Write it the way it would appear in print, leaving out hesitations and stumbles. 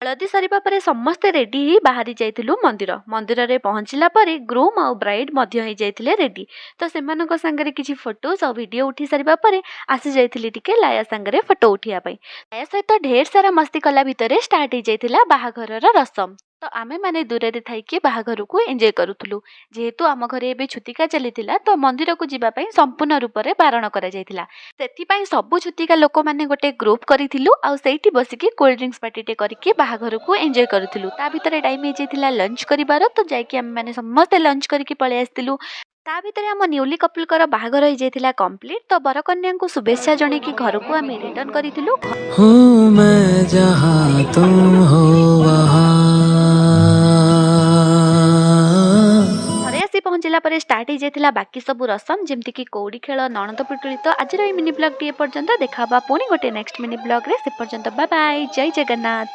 ହଳଦୀ ସରିବା ପରେ ସମସ୍ତେ ରେଡି ହେଇ ବାହାରି ଯାଇଥିଲୁ ମନ୍ଦିର। ମନ୍ଦିରରେ ପହଞ୍ଚିଲା ପରେ ଗ୍ରୁମ୍ ଆଉ ବ୍ରାଇଡ୍ ମଧ୍ୟ ହେଇଯାଇଥିଲେ ରେଡି। ତ ସେମାନଙ୍କ ସାଙ୍ଗରେ କିଛି ଫଟୋସ୍ ଆଉ ଭିଡ଼ିଓ ଉଠି ସାରିବା ପରେ ଆସି ଯାଇଥିଲି ଟିକେ ଲାୟା ସାଙ୍ଗରେ ଫଟୋ ଉଠିବା ପାଇଁ। ଲାୟା ସହିତ ଢେର ସାରା ମସ୍ତି କଲା ଭିତରେ ଷ୍ଟାର୍ଟ ହେଇଯାଇଥିଲା ବାହାଘରର ରସମ। ତ ଆମେମାନେ ଦୂରରେ ଥାଇକି ବାହାଘରକୁ ଏନ୍ଜୟ କରୁଥିଲୁ। ଯେହେତୁ ଆମ ଘରେ ଏବେ ଛୁତିକା ଚାଲିଥିଲା, ତ ମନ୍ଦିରକୁ ଯିବା ପାଇଁ ସମ୍ପୂର୍ଣ୍ଣ ରୂପରେ ବାରଣ କରାଯାଇଥିଲା। ସେଥିପାଇଁ ସବୁ ଛୁତିକା ଲୋକମାନେ ଗୋଟେ ଗ୍ରୁପ୍ କରିଥିଲୁ ଆଉ ସେଇଠି ବସିକି କୋଲ୍ଡ ଡ୍ରିଙ୍କସ୍ ପାର୍ଟିଟେ କରିକି ବାହାଘରକୁ ଏନ୍ଜୟ କରୁଥିଲୁ। ତା ଭିତରେ ଟାଇମ୍ ହେଇଯାଇଥିଲା ଲଞ୍ଚ କରିବାର। ତ ଯାଇକି ଆମେମାନେ ସମସ୍ତେ ଲଞ୍ଚ କରିକି ପଳେଇ ଆସିଥିଲୁ। ତା ଭିତରେ ଆମ ନ୍ୟୁଲି କପଲଙ୍କର ବାହାଘର ହେଇଯାଇଥିଲା କମ୍ପ୍ଲିଟ୍। ତ ବରକନ୍ୟାଙ୍କୁ ଶୁଭେଚ୍ଛା ଜଣେଇକି ଘରକୁ ଆମେ ରିଟର୍ନ କରିଥିଲୁ। हूँ मैं जहाँ, तुम हो वहाँ। ଘରେ ଆସି ପହଞ୍ଚିଲା ପରେ ଷ୍ଟାର୍ଟ ହେଇଯାଇଥିଲା ବାକି ସବୁ ରସମ, ଯେମିତିକି କଉଡ଼ି ଖେଳ, ନଣନ୍ଦ ପୁଟୁଳି। ତ ଆଜିର ଏଇ ମିନି ବ୍ଲଗ୍ଟି ଏ ପର୍ଯ୍ୟନ୍ତ। ଦେଖା ହବା ପୁଣି ଗୋଟେ ନେକ୍ସଟ ମିନି ବ୍ଲଗ୍ରେ। ସେ ପର୍ଯ୍ୟନ୍ତ ବାଏ ବାଏ, ଜୟ ଜଗନ୍ନାଥ।